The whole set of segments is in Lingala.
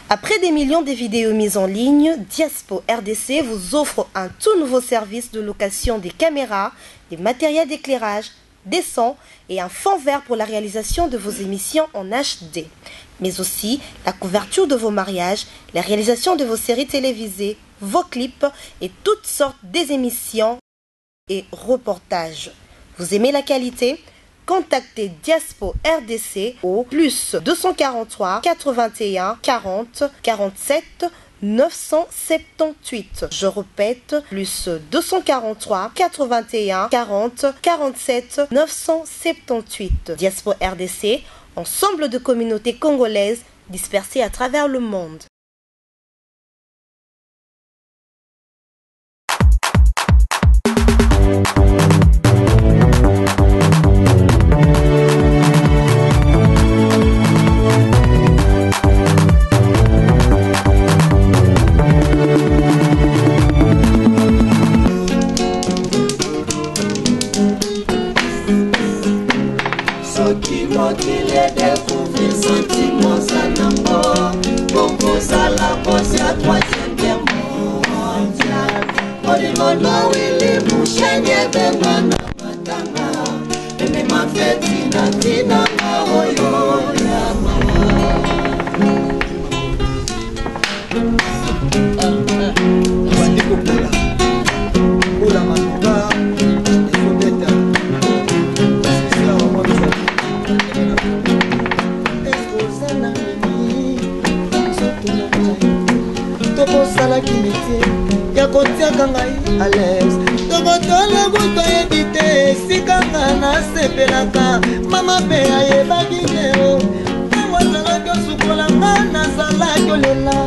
Après des millions de vidéos mises en ligne, Diaspo RDC vous offre un tout nouveau service de location des caméras, des matériels d'éclairage, des sons et un fond vert pour la réalisation de vos émissions en HD, mais aussi la couverture de vos mariages, la réalisation de vos séries télévisées, vos clips et toutes sortes des émissions et reportages. Vous aimez la qualité Contactez Diaspo RDC au plus 243 81 40 47 978. Je répète, plus 243 81 40 47 978. Diaspo RDC, ensemble de communautés congolaises dispersées à travers le monde. Soki mokili edecouvrir sentiment oza nango, okozala cause ya troisième guerre mondiale. Bolingo na Willy Musheni ebenga na matanga, emema feti na ntina nga oyo ya mawa. Bandi kopola mbula maloba ezobeta eske oza na nini nzoto na ngai tokosalaki metie ya kotiaka ngai alaise tokotola butu ayebi te esika nga nasepelaka mama mpe ayebaki te o ntango azalaki osukola nga nazalaki olela.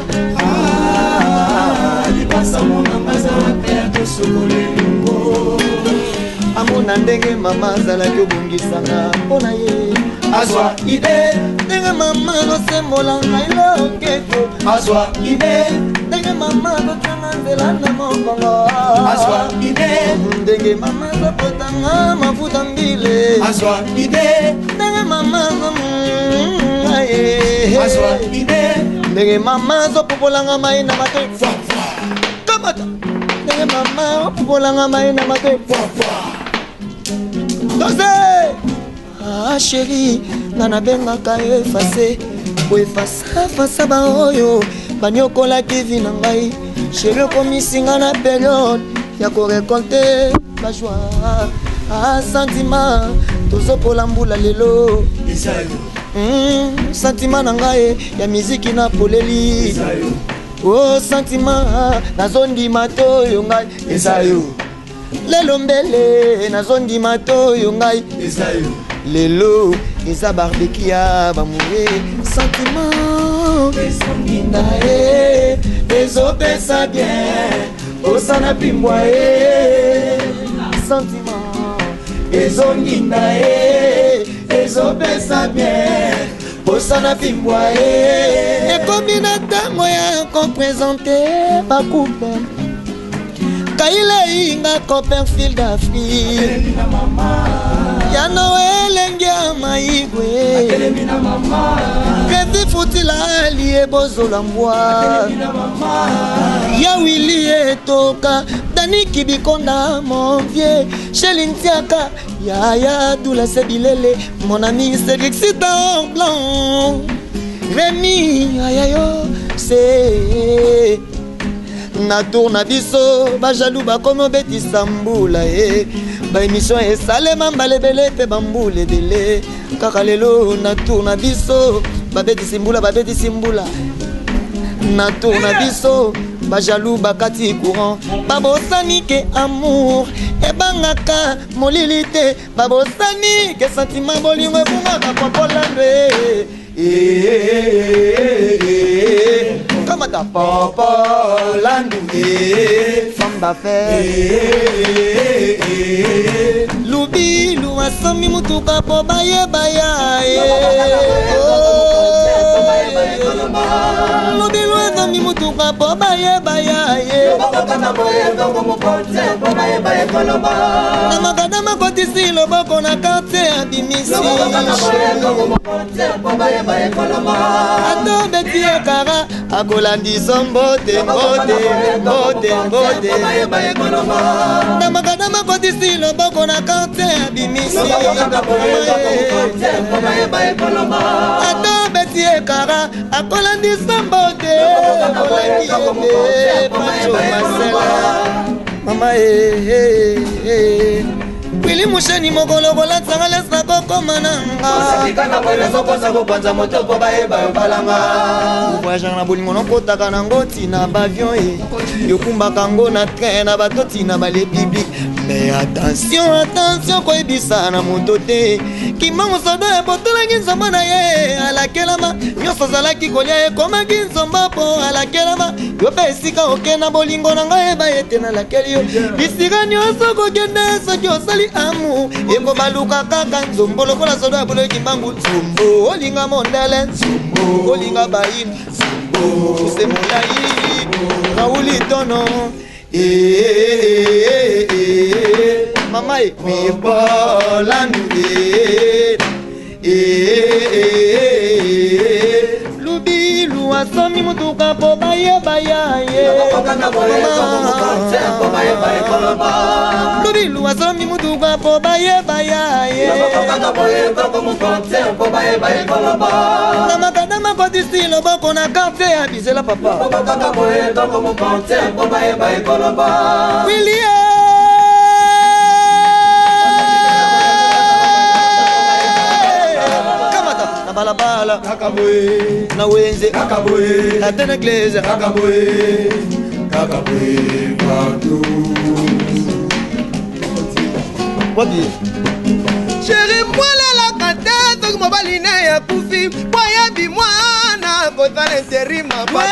Ah, lipasa monanga aza wapi ya tosukola elongo? Amona ndenge mama azalaki obongisanga mpo na ye, azwa ide ndenge mama azosembola ngai loketo, azwa ide ndenge mama azotyanga nzela na mokongo, azwa ide ndenge mama azopotanga mafuta mbile, azwa ide ndenge mama aye, azwa ide ndenge mama azopopolanga mai na matoi, kamata ndenge mama opopolanga mai na matoi dose. Ah chéri, nga nabengaka efase koefasafasa baoyo banyokolaki vi na ngai. Chéri, okomisi nga na periode ya korekolte bajoi. Ah sentiment, tozopola mbula lelo. Eza yo. Sentiment na ngai ya miziki na poleli. Eza yo. O sentiment, nazondima te oyo ngai. Eza yo. Lelo mbele nazondima te oyo ngai. Eza yo. Lelo eza barbeki ya bamure. Sentiment ezonginda ye, ezopesa bien osana pimbwa ye. Sentiment ezonginda ye, ezopesa bien osana pimbwa ye. Ekomi na ntango ya kopresente bacouple Kaileinga Copperfield Afrique Atelemi na mama. Ya Noel elenge ya maigwe. Atelemi na mama. Kredi futila ali ebozola mbwa. Atelemi na mama. Ya Wili etoka Daniki Bikonda, mon vieux Sheli Ntiaka, yaya Dula Sebilele, mon ami Cédric Sitan Blanc, Rémi ayayo se na tour na biso. Bajaloux bakomi obetisa mbula ye, baémission esalema mbala ebele mpe bambula ebele, kaka lelo na tour na biso babetisi mbula, babetisi mbula na tour na biso. Bajaloux bakati courant, babosani ke amour ebangaka molili te, babosani ke sentiment bolingo ebungaka popolandwe. Kamata Popo landu. Femme d'affaires Lubilu asombi mutuka mpo bayeba ya ye. Lubilu asombi mutuka. motuka mpo bayeba ya ye. Na makadama akotisi loboko na quartier abimisi. Ata obeti ye kara akolandisa mbote mbote mbote mbote. Na makadama akotisi loboko na quartier abimisi. Ata obeti ye kara akolandisa mbote akolandi ye Pacho Masela mama e Wili Musheni mokolo kolatisanga lesi nakokoma nanga voyageur na bolingo nokotaka nango ntina bavion e yokumbaka yango na train na bato ntina balebibi. Mais attention attention koyebisa na moto te Kimbangu soda ebotolaki nzombo na ye alakelama nyonso azalaki kolia ekomaki nzombo mpo alakelama yo mpe esika okenda bolingo na ngai eba ete nalakeli yo bisika nyonso kokende soki osali amu ekobaluka kaka nzombo lokola soda ebotolaki Kimbangu nzombo olinga mondele nzombo olinga bayini nzombo se molai rauli tono. Mama e wibolandu lubilu asomi motuka mpo bayeba ya ye. Lubilu asomi motuka mpo bayeba ya ye. Na makadama kotisi loboko na quartier ya bizela papa. Willie kamata na balabala na wenze ata na eglise wapi Chéri mwalelaka te soki mobali ne akufi po ayebi mwana kozala interima papa.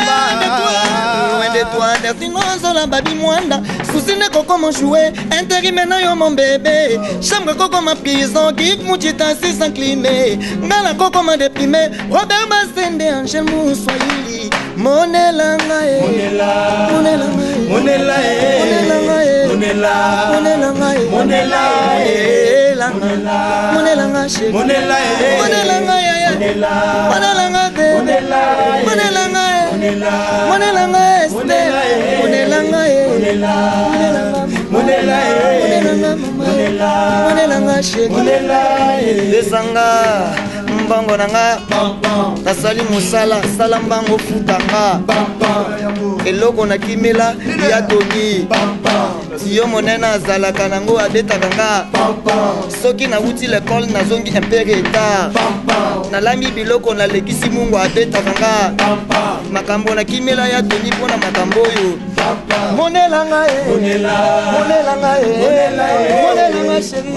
Loin de toi, Dertino babi mwanda. Souci ne koko jouer, intérim na yo mon bébé. Chambre koko ma prison, Give Muchita 600 climé. Ngala koko ma déprimé, Robert Basende Angel Muswahili. Monela ngai. Monela. Monela ngai. Monela e. Monela ngai. Monela. Monela ngai. Monela e. Monela. Monela ngai chérie. Monela e. Monela ngai yaya. Monela. Monela ngai bébé. Monela e. Monela ngai. Monela. Monela ngai Esther. Monela e. Monela ngai. Monela. Monela e. Monela ngai mama. Monela. Monela ngai chérie. Monela e. Pesanga mbongo na nga nasali mosala sala mbango futanga eloko nakimela ya toni tiyo monene azalaka nango abetaka nga soki nawuti lekole nazongi impere etat nalambi biloko nalekisi mungu abetaka nga makambo nakimela ya toni mpona makambo oyo monela ngai monela ngai monela ngai chérie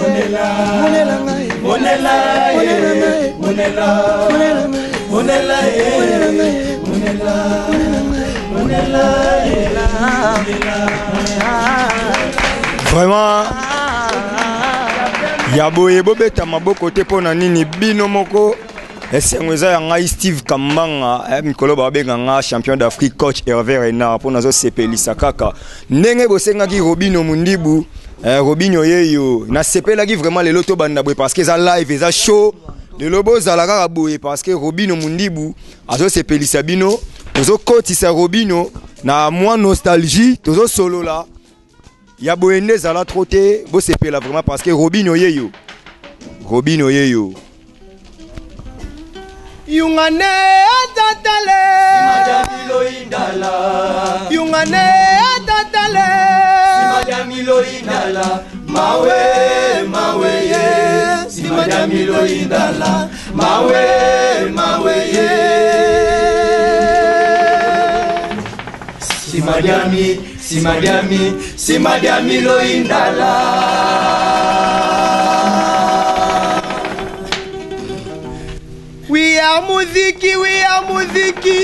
monela ngai Monela e. Monela ngai. Monela. Monela ngai. Monela e. Monela ngai. Monela. Monela e. Vraiment ya boye bobeta maboko te mpo na nini bino moko esengo eza ya ngai Steve Kambanga mikolo babenga nga champion d'Afrique coach Hervé Renard mpo nazosepelisa kaka ndenge bosengaki Robino Mundibu Robino yeyo nasepelaki vraiment lelo tobanda boye parce que eza live eza show lelo bozala kaka boye parce que Robino Mundibu azosepelisa bino tozokotisa Robino na mwa nostalgie tozosolola ya boye nde ezala trop te bosepela vraiment parce que Robino yeyo Robino yeyo Yungane atatale. Yungane atatale. Mawe mawe ye sima jamilo indala mawe mawe ye sima jami sima jami sima jamilo indala. We are muziki, we are muziki.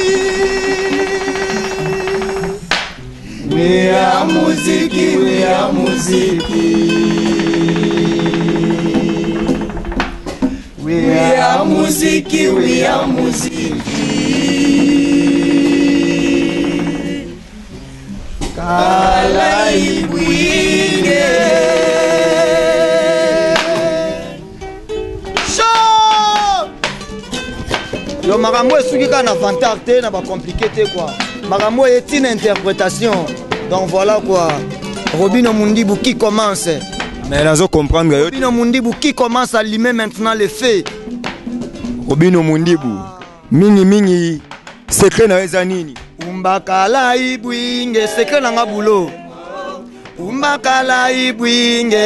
We are muziki, we are muziki. We are muziki, we are muziki. Makambo esuki kaka na vantard te, na bacompliqué te quoi. Makambo oyo etina interprétation. Donc voilà quoi. Robino Mundibu qui commence. Mais nazo comprendre yo. Robino Mundibu qui commence à allumer maintenant les feux. Robino Mundibu mingi mingi, secret na yo eza nini? Umbakala ibwinge, secret nanga bulo. Umbakala ibwinge,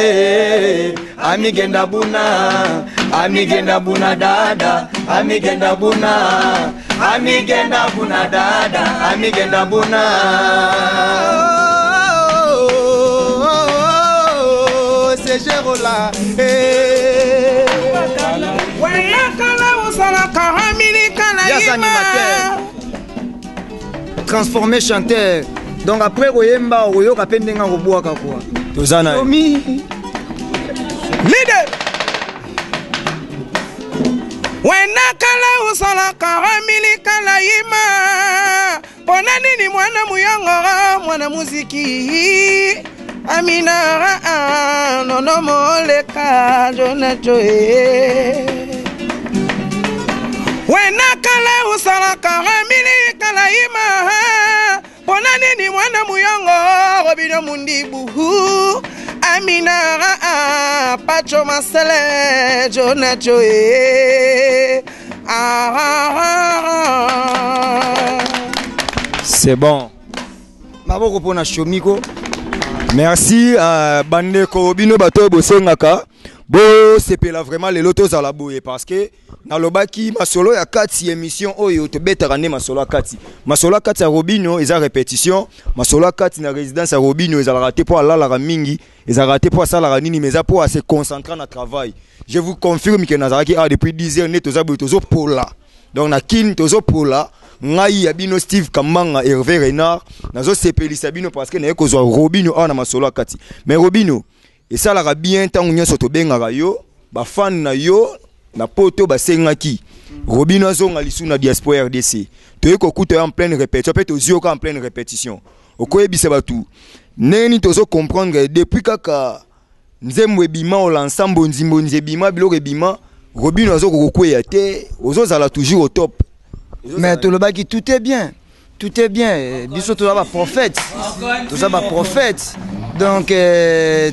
amigenda buna, amigenda buna dada, amigenda buna, amigenda buna dada, amigenda buna. Segerola eh. Weyakala osalaka amilikala. Yes, animateur. Transformé chanteur. Donc après koyemba, okoyoka mpe ndenge akobwaka kwa. Toza na ye. Omi. Leader wenakala osalaka amilikala yima mpona nini mwana muyongora mwana muziki aminara nono moleka jonajo e wenakala osalaka amilikala yima mpona nini mwana muyongo Robino Mundibu aminara pacho masele jonajo e ah, ah, ah. C'est bon. Maboko mpona Shomiko. Merci bandeko bino bato oyo bosengaka bosepela vraiment lelo tozala boye, parce que nalobaki masolo ya kati, émission oyo tobetaka nde masolo ya kati. Masolo ya kati ya Robino eza répétition. Masolo ya kati na résidence ya Robino ezalaka te mpo alalaka mingi, ezalaka te mpo asalaka nini, mais eza mpo ase concentre na travail. Je vous confirme ke nazalaki awa depuis 10 heures nde toza boye, tozopola. Donc na Kini tozopola. Ngai ya bino Steve Kambanga, Hervé Renard, nazosepelisa bino parce que naye kozwa Robino awa na masolo ya kati. Mais Robino, esalaka bien ntango nyonso tobengaka yo, bafan na yo na poto basengaki Robino azonga lisu na Diaspora RDC. Toyei kokuta yo en pleine répétition, mpe tozwi yoka en pleine répétition. Okoyebisa bato ndenge nini tozocomprendre depuis kaka nzembo ebima, olansa mbonzi ebima, biloko ebima, Robino azokoka kokweya te, ozozala toujours au top? Mais tolobaki tout est bien, tout est bien. Biso toza baprophète, toza baprophète. Donc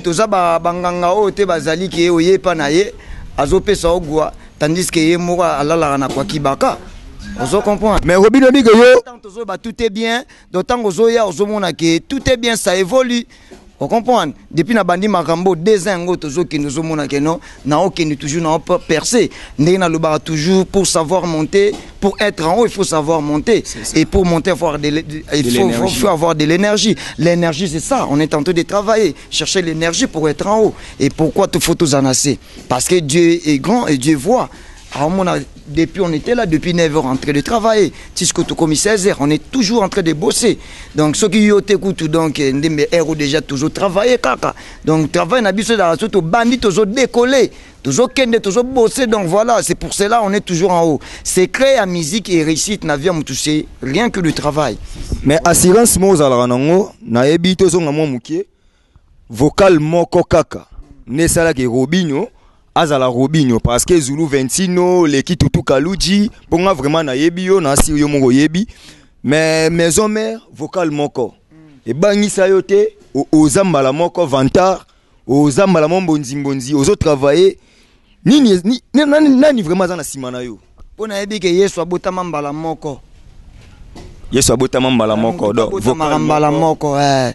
toza banganga oyo te bazali ke oye epa na ye azopesa ogwa, tandis ke ye moko alalaka na kwakibaka. Ozo comprendre? Mais Robino bike yo. Tant tozoyeba tout est bien, donc ntango ozoya ozomona ke tout est bien, ça évolue. Ocomprendre? Depuis na bandi makambo 2 ans yango tozokende, ozomona ke non, naokende toujours, nao percé. Ndenge nalobaka toujours, pour savoir monter, pour être en haut, il faut savoir monter, et pour monter, il faut avoir de il De faut, l'énergie. faut avoir de l'énergie. L'énergie, c'est ça, on est en train de travailler, chercher l'énergie pour être en haut. Et pourquoi tout faut tous en assez? Parce que Dieu est grand et Dieu voit. Alors, depuis on était là, depuis 9 heures en train de travailler. Tisco tout comme 16 heures, on est toujours en train de bosser. Donc, ceux qui y ont écouté, donc, ndembe heure déjà toujours travailler, kaka. Donc, travail na biso dans la surtout bandit, toujours décoller, toujours kende, toujours bosser. Donc, voilà, c'est pour cela on est toujours en haut. Secret à musique et réussite, na vie, c'est rien que le travail. Mais assurance mo ozalaka nango, nayebi tozonga mwa moke, vocal moko kaka nde esalaki Robino azala Robino, parce que Zulu Ventino leki Tutu Kaluji mponga vraiment nayebi yo na asiri yo moko oyebi. Mais Maison Mère, vocal moko ebangisa yo te, oza mbala moko vantard, oza mbala moko mbonzimbonzi, ozotravaille nini nani, nani vraiment aza na nsima na yo? Mpo nayebi ke Yesu abotama mbala moko. Yesu abotama mbala moko, donc abotamaka vocal mbala moko. Moko.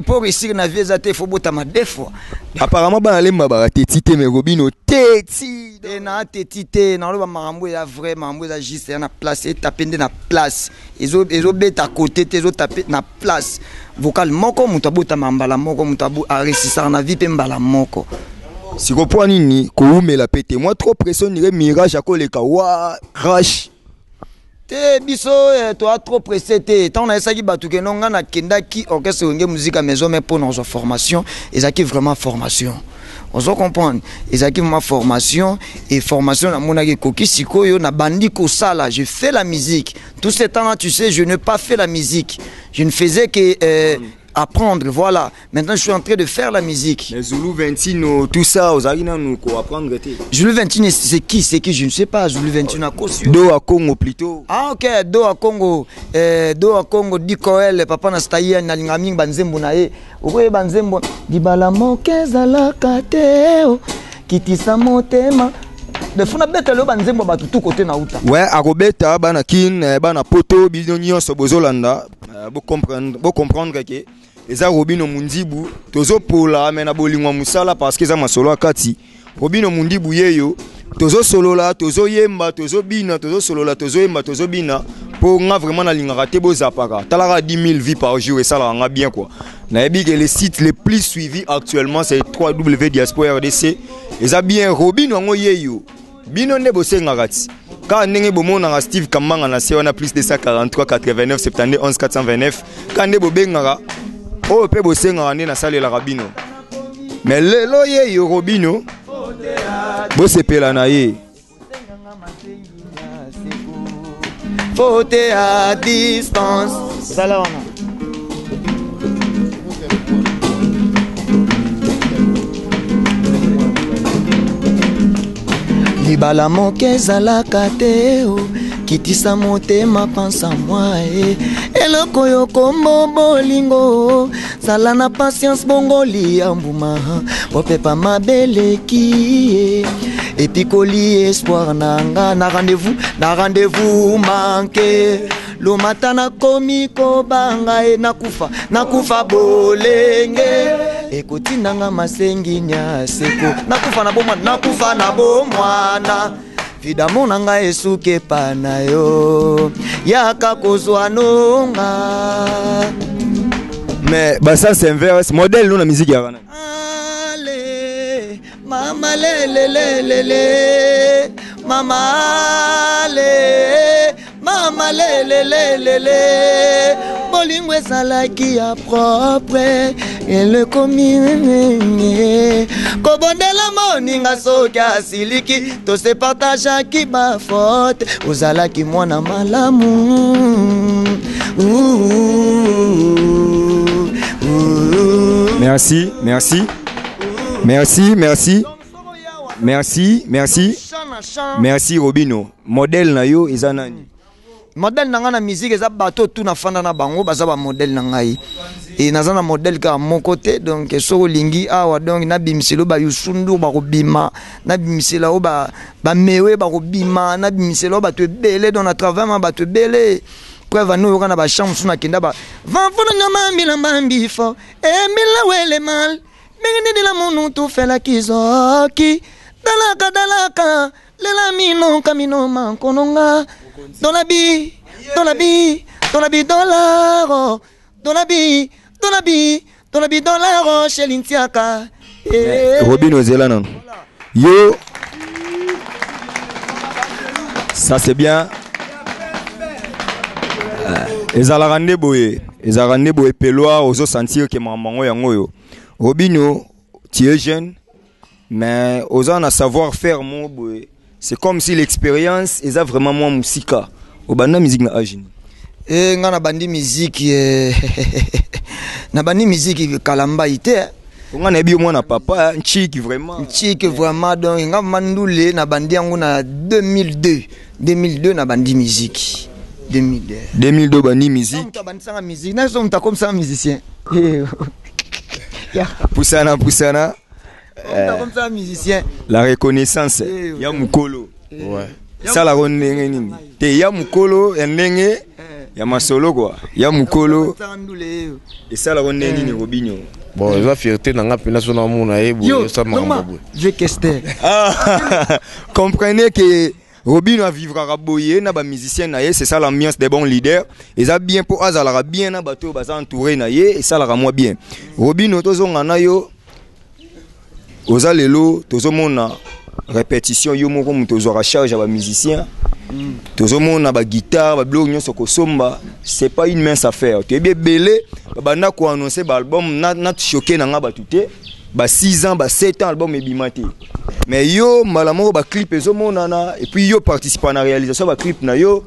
Pour réussir na vie eza te, faut botama deux fois. Apparemment bana lemba baka teti te, mais Robino teti. Te, na teti te, naloba makambo eza vrai, makambo eza juste, eza na place, etape nde na place. Ezobeta côté te, ezotape na place. Vocal moko, moto abotama mbala moko, moto aréussisaka na vie mpe mbala moko. Siko mpo nini koumela pe te? Moi trop pression nire mirage akoleka wa crash. Te, biso toa trop pressé te. Ntango nayesaki bato ke no, nga nakendaki orchestre Wenge Musique ya Maison Mère mpo na kozwa formation, ezalaki vraiment formation. Ozo comprendre? Ezalaki vraiment formation, et formation namonaki ekoki. Sikoyo nabandi kosala, je fais la musique. Tout ce temps là, tu sais, je n'ai pas fait la musique, je ne faisais que Apprendre, voilà. Maintenant, je suis en train de faire la musique. Mais Zulu Ventino, tout ça, ozalaki nanu koapprendre te? Zulu Ventino, c'est qui? C'est qui? Je ne sais pas. Zulu Ventino à Kosio. Do à Congo plutôt. Ah ok, Do à Congo. Do à Congo, Dikoel, papa na Staïa, nalinga mingi banzembo na ye. Okoye banzembo. Libala moke ezalaka te, oh. Kitisa motema. De funa beta leo banzembo bato tout côté na uta. Ouais, akobeta bana kin, bana poto, bino nyonso bozolanda, bo comprendre que eza Robinho Mundibu tozopola me na bolingo ya mosala parce que eza masolo ya kati. Robinho Mundibu yeyo tozosolola, tozoyemba, tozobina, tozosolola, tozoyemba, tozobina. Po nga vraiment nalingaka te bozapaka. Talaka 10 000 vues par jour esalaka nga bien quoi. Nayebi que le site le plus suivi actuellement, c'est 3W Diaspora RDC. Eza bien Robinho yango yeyo. Bino nde bosengaka ti. Kaka ndenge bomonaka Steve Kambanga na se wana plus 243 89 72 11 429, kaka nde bobengaka oyo mpe bosengaka nde nasalelaka bino. Mais lelo ye yo Robinho bosepela na ye. Faute à distance. Zala wana. Libala moke ezalaka te, o kitisa motema, pansa mwa e eloko oyo kombo bolingo, zala na patience, bongo lia mbuma bopepa mabeleki ye epikoli espoir na nga na rendez-vous, na rendez-vous manqué, lomata nakomi kobanga ye, nakufa, nakufa bolenge, ekotindanga masengi nya seko, nakufa na bomwana, nakufa na bomwana, vidamo na ngai esuki epa na yo, yaka kozwa nonga. Mais basens inverse, modèle no na musique ya wana. Ale mama lelelelele, mama ale mama lelelelele, bolingo ezalaki ya propre, elekomi kobondela moninga soki asiliki, tosepartageaki bafaute, ozalaki mwana malamu. Ouh, ouh. Merci, merci, merci, merci, merci, merci, merci. Robinho, modèle na yo eza nani? Modèle na ngai na musique eza bato tu nafanda na bango, baza bamodèle na ngai e naza na modèle kaka moko te. Donc soki olingi awa, donc nabimisela oyo bayusundur bakobima, nabimisela oyo bamewe bakobima, nabimisela oyo bato ebele. Donc na travail ma bato ebele, preuve ani oyoka na bachamp mosusu nakenda ba vanfona nyamambila mbambi fo emila wele mal mingi munu tufelaki zoki dalaka dalaka lela mino kamino mankononga dolabi dolabi dolabi dolaro dolabi dolabi dolabi dolaro shelintiaka. Robinho, ozela nano yo, ça c'est bien. Ezalaka nde boye, ezalaka nde boye peloir, ozosentir ke makambo yango yango oyo. Robinho, tu es jeune mais oza na savoir faire mo boye, c'est comme si l'expérience eza vraiment mwa mosika. Obanda musique na age nini? E nga nabandi miziki, nabandi miziki kala mbai te. Nga nayebi yo mwana papa nchiki vraiment. Nchiki vraiment. Donc nga mandule nabandi yango na 2002, 2002 nabandi miziki, 2002. 2002 bandi musique. Moto abandisanga musique naso, moto akomisanga musicien. Pusana, pusana. Moto akomisanga musicien. La reconnaissance ya mokolo esalaka ndenge nini te, ya mokolo ya ndenge ya masolo kua, ya mokolo esalaka ndenge nini, Robinho? Bon, eza fierté na nga mpena so namona ye boye, osala makambo boye. Je kester. Ah, comprenez que Robinho avivraka boye na bamusicien na ye, c'est ça l'ambiance des bons leaders. Eza bien mpo azalaka bien na bato oyo baza entouré na ye, esalaka mwa bien. Robinho, tozonga na yo. Oza lelo tozomona répétition, yo moko moto ozwaka charge ya bamusicien, tozomona baguitare, babiloko nyonso kosomba, c'est pas une mince affaire. Toyebi ebele babanda koannonce baalbum na choke na nga bato te, ba 6 ans, ba 7 ans album ebima te, mais yo mbala moko baclip ezomonana, et puis yo participa na réalisation ya baclip na yo,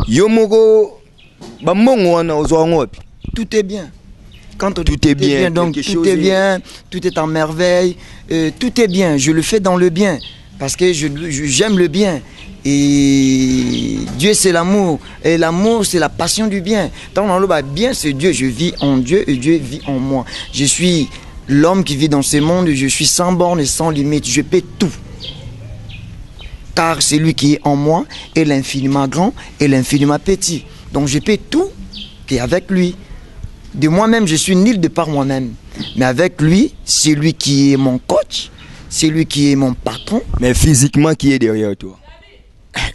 yo moko. Bambongo wana ozwa yango wapi? Tout est bien. Quand on Tout dit est bien, donc quelque tout chose est est- bien, tout est en merveille, tout est bien. Je le fais dans le bien parce que j'aime le bien. Et Dieu, c'est l'amour. Et l'amour, c'est la passion du bien. Tant dans le bien, c'est Dieu. Je vis en Dieu et Dieu vit en moi. Je suis l'homme qui vit dans ce monde. Je suis sans borne et sans limite. Je paie tout. Car c'est lui qui est en moi est l'infiniment grand et l'infiniment petit. Donc je paie tout qui est avec lui. De moi-même, je suis nul de par moi-même. Mais avec lui, c'est lui qui est mon coach, c'est lui qui est mon patron. Mais physiquement, qui est derrière toi?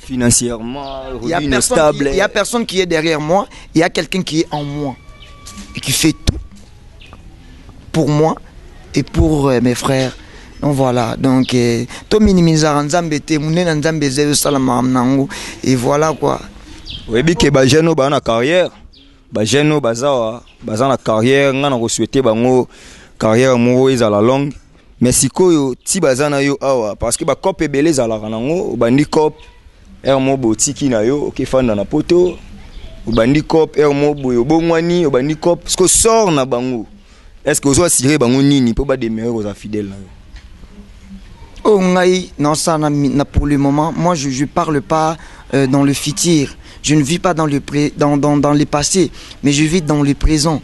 Financièrement, Il n'y a, Robinho personne stable. qui- il y a personne qui est derrière moi, il y a quelqu'un qui est en moi et qui fait tout pour moi et pour mes frères. Donc voilà, donc to minimisaka nzambe te, munene nzambe eza ezosala makambo nango et voilà quoi. Oyebi ke bajeune oyo baza na carrière, bajeune oyo baza baza na carrière, nga na kosouhaite bango carrière moko ezala longue. Mais sikoyo ti baza na yo awa parce que bacope ebele ezalaka nango, obandi cope ere moko boye otiki na yo okefanda na poto, obandi cope ere moko boye obongwani, obandi cope siko sort na bango, est ce que ozo assurer bango nini mpo bademere kozala fidèle na yo? Oh ngai, non, ça, na, na, pour le moment, moi je parle pas dans le futur. Je ne vis pas dans le pré, dans, dans, dans le passé, mais je vis dans le présent.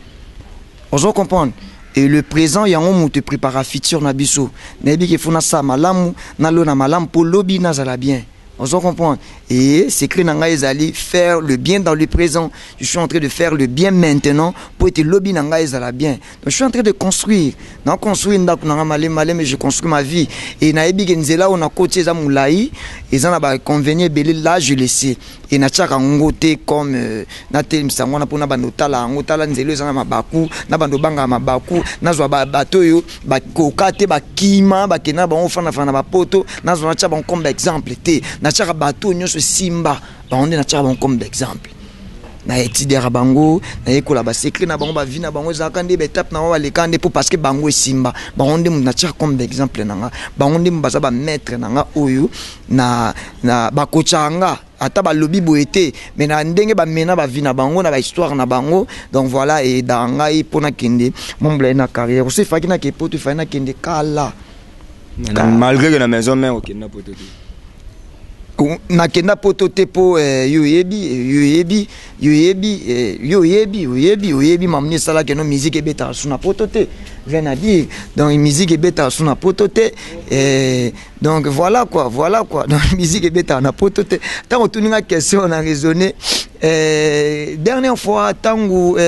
On se comprend. Et le présent, il y a un moment où tu prépares futur na biso. Nayebi ke funa sa malamu, na lo na malamu pour lobi na zala bien. On se comprend. Et secret na ngai ezali faire le bien dans le présent. Je suis en train de faire le bien maintenant pour être lobi na ngai ezala bien. Donc je suis en train de construire. Na construire ndako na nga malé malé, mais je construis ma vie. Et nayebi ke nzela oyo na koti eza molai, eza na ba inconvénients ebele, là je le sais. Et na tiaka yango te comme na telemisa yango wana mpona bando otala yango, tala nzela eza na mabaku, na bando obangaka mabaku, nazwa bato oyo bakoka te, bakima, bakenda na bango fanda-fanda na bapoto, nazwa natia bango comme exemple te. Natiaka bato oyo nyonso esimba, bango nde natiaka bango comme exemple. Na étudiaka bango, nayekola ba secret na bango, ba vie na bango ezalaka nde ba étape na bango baleka nde po parce que bango esimba. Bango nde moto natiaka comme exemple na nga. Bango nde baza ba maître na nga oyo na bakotiaka nga. Ata balobi boye te, mais na ndenge bamena ba vie na bango, na ba histoire na bango. Donc voilà, et dans ngai mpo nakende mombla ye na carrière. Oso efaki nake poto, efaki nakende kala. Na, malgré que na maison mère okenda poto te. Nakenda poto te po yo oyebi, yo oyebi, yo oyebi, yo oyebi, oyebi, oyebi mamni esalaka no musique ebetaka su na poto te. Rien à dire. Donc musique ebetaka su na poto te. Donc voilà quoi, voilà quoi. Donc musique ebetaka na poto te. Ntango otuni nga question, on a raisonné. Dernière fois ntango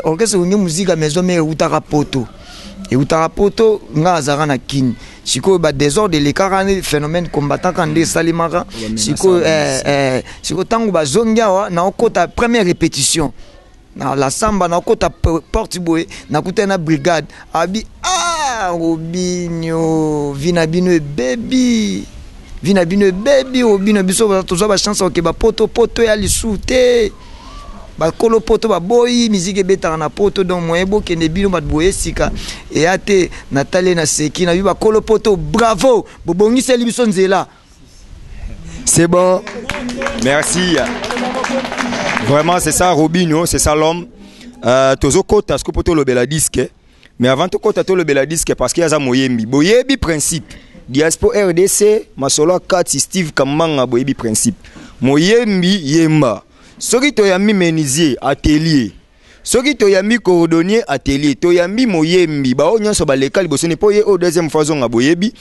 orchestre Wenge Musique ya maison mère eutaka poto. Eutaka poto, nga azalaka na Kini. Sikoyo ba désordre elekaka nde phénomène combattant ka nde esalemaka. Ba Sikoyo, menace. sikoyo ntango bazongi awa, naokota première répétition na la samba, naokota porte boye, nakutani na brigade. Abi, ah, Robinho, vi na bino ebebi, vi na bino ebebi, Robinho, biso tozwa ba chance okeba poto, poto ya lisu te. Bakolo poto baboyi musique ebetaka na poto, donc moyen bokende bino bato boye esika eya te. Natali na seki na bi bakolo poto, bravo, bobongiseli biso nzela. C'est bon, merci. Vraiment, c'est ça Robinho, c'est ça l'homme. Tozo kota ce que poto lobela disque, mais avant to kota to lobela disque parce qu'il y a za moyembi. Boyebi principe. Diaspo RDC, masolo kati Steve Kamanga boyebi principe. Moyembi yemba. Soki toyambi menuisier atelier, soki toyambi cordonnier atelier, toyambi moyembi, ba oyo nyonso baleka liboso ni po ye oyo deuxième fois zonga boyebi.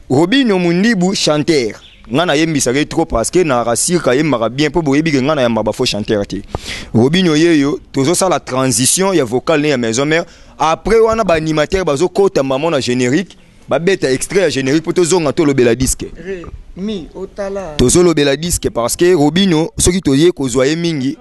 Robinho Mundibu chanteur. Nga nayembisaka ye trop parce que na rasirka yembaka bien po boyebi ke nga nayamba ba faux chanteur te. Robinho yeyo tozosala transition ya vocal ne ya maison mère. Après wana ba animateur bazokota mama na générique, babeta extrait ya générique po tozonga tolobela disque. Ré, mi, otala. Tozolobela disque parce que Robinho soki toye kozwa ye mingi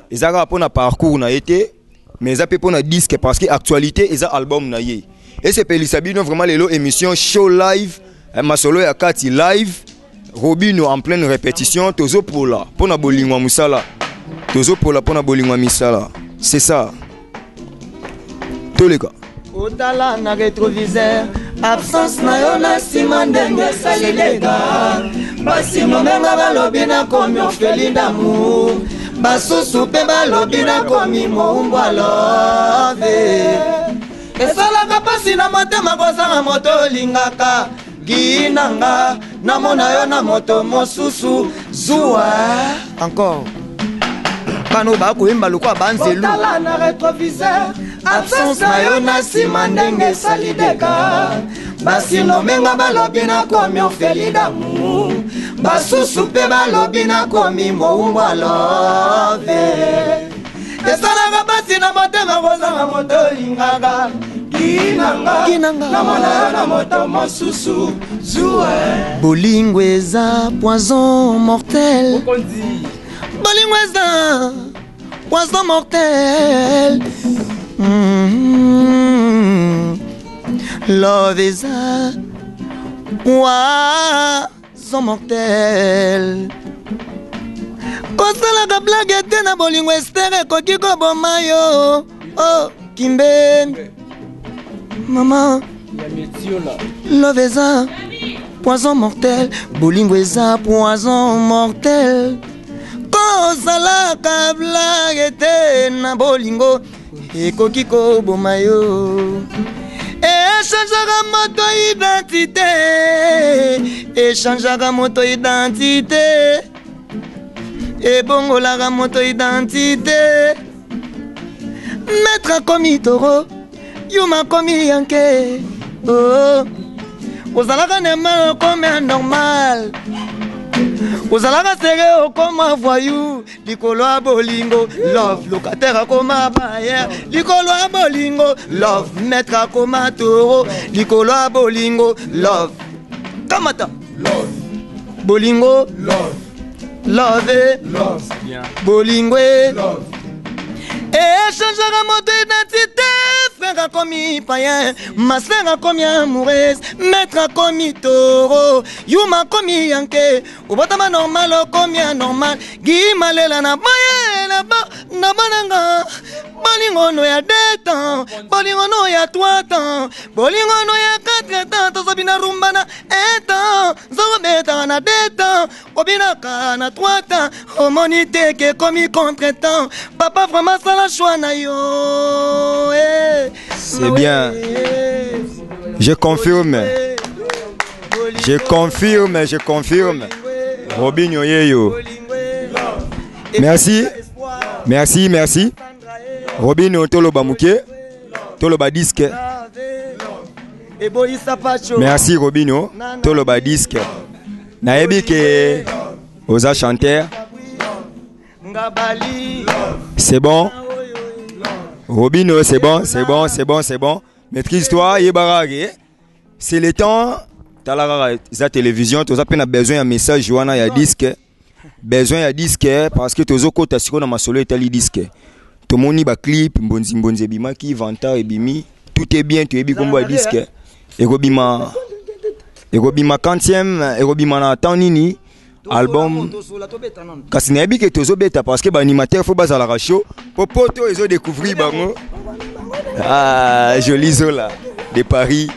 eza kaka mpona parcours na ye te, mais eza mpe mpona disque parce que actualité eza album na ye. Esepelisa bino vraiment lelo émission show live, masolo ya kati live, Robinho en pleine répétition, tozopola mpona bolingo ya mosala, tozopola mpona bolingo ya misala, c'est ça. Toleka. Otala na rétroviseur, absence na yo na nsima ndenge esali dega. Basi momenga balobi nakomi orpheline d'amour. Basusu mpe balobi nakomi mowumbwa love. Esalaka mpasi na motema kozanga moto olingaka. Ginanga namona yo na moto mosusu zuwa. Encore bana oyo bakoyemba lokola banzelu. Tala na rétroviseur, absence na yo na nsima ndenge esali deka. Basinomenga balobi nakomi ofeli damu, basusu mpe balobi nakomi mowumbwa love. Esalaka mpasi na motema kozanga moto olingaka. Ginanga Ginanga. namona yo na moto mosusu zuwa. Bolingo eza poison mortel, bolingo eza poison mortel. Love eza poison mortel. Kosalaka blague te na bolingo, Ester, ekoki koboma yo. Oh, kimbe mama, love eza poison mortel, bolingo eza poison mortel. Kosalaka blague te na bolingo, ekoki koboma yo. Echangeaka moto identité, echangeaka moto identité, ebongolaka moto identité. Maître akomi toro, yuma akomi yanke. Oh. Ozalaka nema, okomi anormal. Ozalaka sere, okoma voyou likolo ya bolingo love. Locataire akoma bayer likolo ya bolingo love. Maître akoma toro likolo ya bolingo love. Kamata bolingo love, bolingo echangeaka moto identité. Frère akomi payen, ma sœur akomi amoureuse, maître akomi toro, yuma akomi yanke. Obotama normal, okomi anormal. Gimalela na boye na bo na bonanga. Bolingo no ya 2 ans, bolingo no ya 3 ans, bolingo no ya 4 ans. Tozobina rumba na 1 temps, nzokobetaka na 2 temps, obinaka na 3 temps. Omoni te ke ekomi contretemps? Papa, vraiment sala choix na yo, eh. C'est bien. Je confirme. Je confirme, je confirme. Robinho Yeyo. Merci. Merci, merci. Robinho, toloba muke. Toloba disque. Eboyisa pacho. Merci Robinho. Toloba disque. Nayebi ke oza chanteur. Ngabali. C'est bon. Robinho, c'est bon, c'est bon, c'est bon, c'est bon. Maîtrise-toi, yebaka ke c'est le temps. Tala kaka, eza télévision, toza mpe na besoin ya message wana ya disque. Besoin ya disque parce que tozokota sikoyo na masolo etali disque. Tomoni baclip mbonzi mbonzi ebimaki, vantard ebimi, tout est bien. Toyebi kombo ya disque ekobima, ekobima quantième, ekobima na temps nini album? Kasi nayebi ke tozobeta parce que baanimateur fo bazalaka chaud po poto ezodécouvrir bango. Ah, joli Zola de Paris,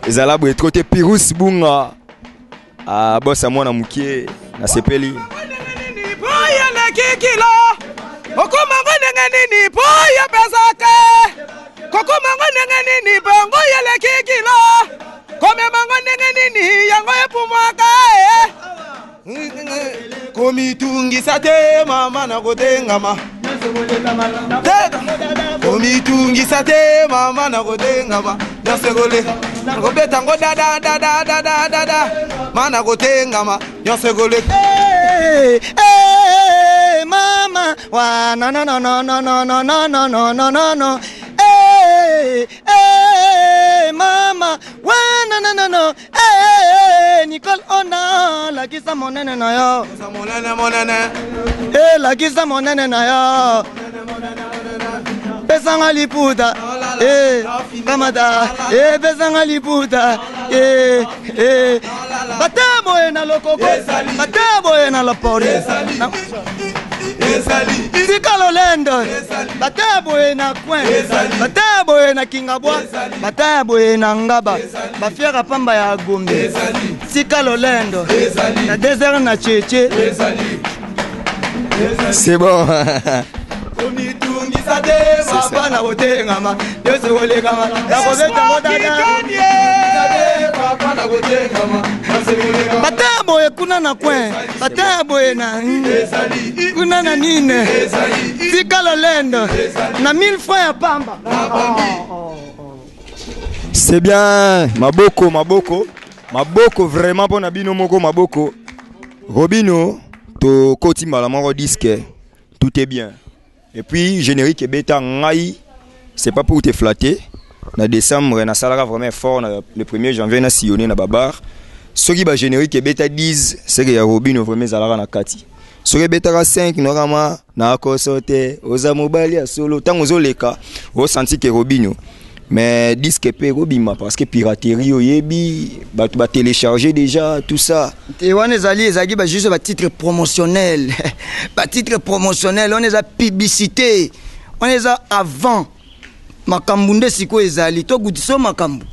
ezala boye trop te. Pirus Bunga, ah, bosa mwana mokie, nasepeli. Po eleki kilo, okomango ndenge nini? Po yepesaka kokomango ndenge nini? Bongo eleki kilo, komemango ndenge nini? Yango epumwaka e. Komitungisa te mama, na kotengama te. Komitungisa te mama, na kotengama nyonso ekoleka. Nakobeta ngo dadadadadadada ma, na kotengama nyonso ekoleka. Hey, hey, mama wa no no no no no no no no no no no no no. Hey, hey, mama wa no no no no. Hey, Nicole Ona, lakisa monene na yo. Monene monene. Hey, lakisa monene na yo. Pesanga liputa. Eh, kamata. Eh, pesanga liputa. Eh, eh, bata boye na lokoko, bata boye na lopori. Ezali. Tika lolendo, bata boye na coin, bata boye na Kingabwa, bata boye na Ngaba, bafiere pamba ya Gombe. Tika lolendo na désert na cheche. C'est bon. Komitungisa te papa na kotengama nyonso kolekama nakobeta Bataya boye kuna na coin, bataya boye na kuna na nini, tika lolendo na 1000 francs ya pamba. C'est bien. Maboko, maboko, maboko, vraiment mpona bino moko maboko. Robino, tokoti mbala moko disque Tout est bien. Et puis générique ebeta ngai, c'est pas pour te flatter. Na décembre nasalaka vraiment effort na le 1er janvier na sillonné na babar. Soki ba générique ebeta 10, c'est que ya Robino vraiment ezalaka na kati. Soki ebetaka 5, nokama nakoso te, oza mobali ya solo. Ntango ozoleka osanti ke Robino, mais disque mpe ekobima parce que piraterie, oyebi, bato batélécharger déjà tout ça. Te, wana ezali, ezalaki bajuste batitre promotionnel, batitre promotionnel wana eza publicité, wana eza avant makambo. Nde sikoyo ezali togutisa makambo,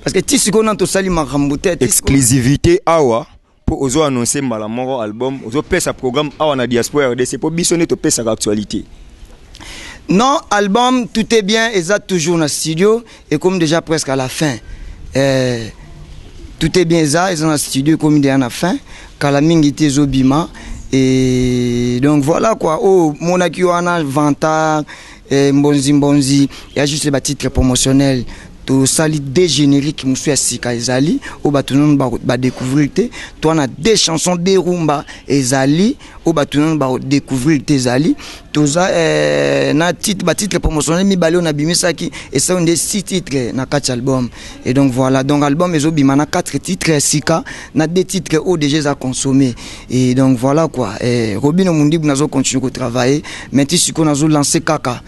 parce que ti sikoyo nano tosali makambo te. Exclusivité awa mpo ozo annonce mbala moko album, ozopesa programme awa na Diaspora RDC, mpo biso nde topesaka actualité. Non, album Tout est bien eza toujours na studio et comme déjà presque à la fin, Tout est bien eza na studio, ekomi déjà na fin, kala mingi te ezobima. Et donc voilà quoi. Oyo monaki wana, vantard, mbonzi mbonzi, ya juste batitre promotionnel. Tosali deux génériques mosusu ya sika, ezali oyo bato nano badécouvrir te. To wana deux chansons, deux rumba ezali oyo bato nano badécouvrir te. Ezali toza na titre, batitre promotionnel mibale oyo nabimisaki, esali nde six titres na kati ya album. Et donc voilà, donc album ezobima na quatre titres ya sika na deux titres oyo déjà eza consommé. Et donc voilà quoi. Robino Mundibu nazocontinue kotravailler, mais ti sikoyo nazolancer kaka